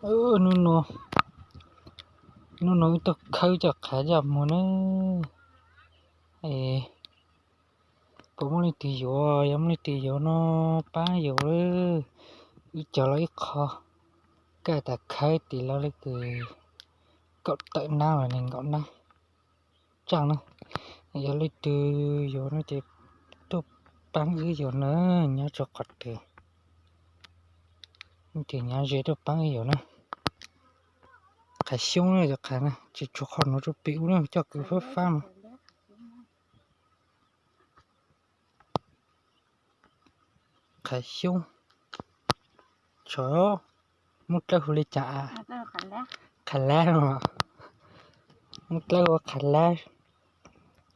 Hnub no, hnub no wb tuaj khawb coj qhav coj mus na. Puas muaj leej twg yuav? Yog muaj leej twg yuav no pab yuav lawm. Wb cog los ib qho, kaj tas khawb tim los li kws kaum tawm nab los nees nkaum nab tsaj na. Yog leej twg yuav no ces tuaj pab wb yuav na, nyob rau qhov twg ces nyob ze tuaj pab wb yuav na. Qhav xyoob na, cov qhav na tsis tshua qhov nuav rau pem ub na, coj kws fab fab no. Qhav xyoob, tso, muab dlawb hu li cas? Qhav lab no, muab dlawb hu qhav lab.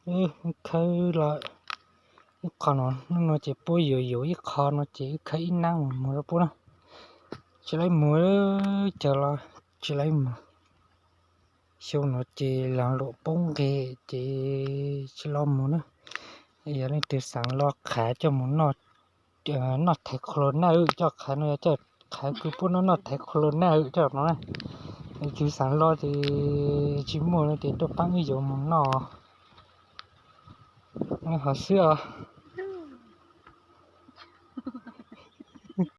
Wb khawb los ib qho no, hnub no ces puab yuav yuav ib qho no ces wb khawb ib nab mus mus rau puab na. Tsis laib mus, cog los tsis laib mus. Xyoo no ces laag luam poob nqi ces tsis los mus na. Yog leej twg xaav lo qhav coj mus noj thaiv qhua los naj, coj qhav no yog coj qhav kws puab noj noj thaiv qhua los naj coj no na. Leej twg xaav lo ces tsis muaj no ces tuaj paab wb yuav mus noj. Ho xwb os.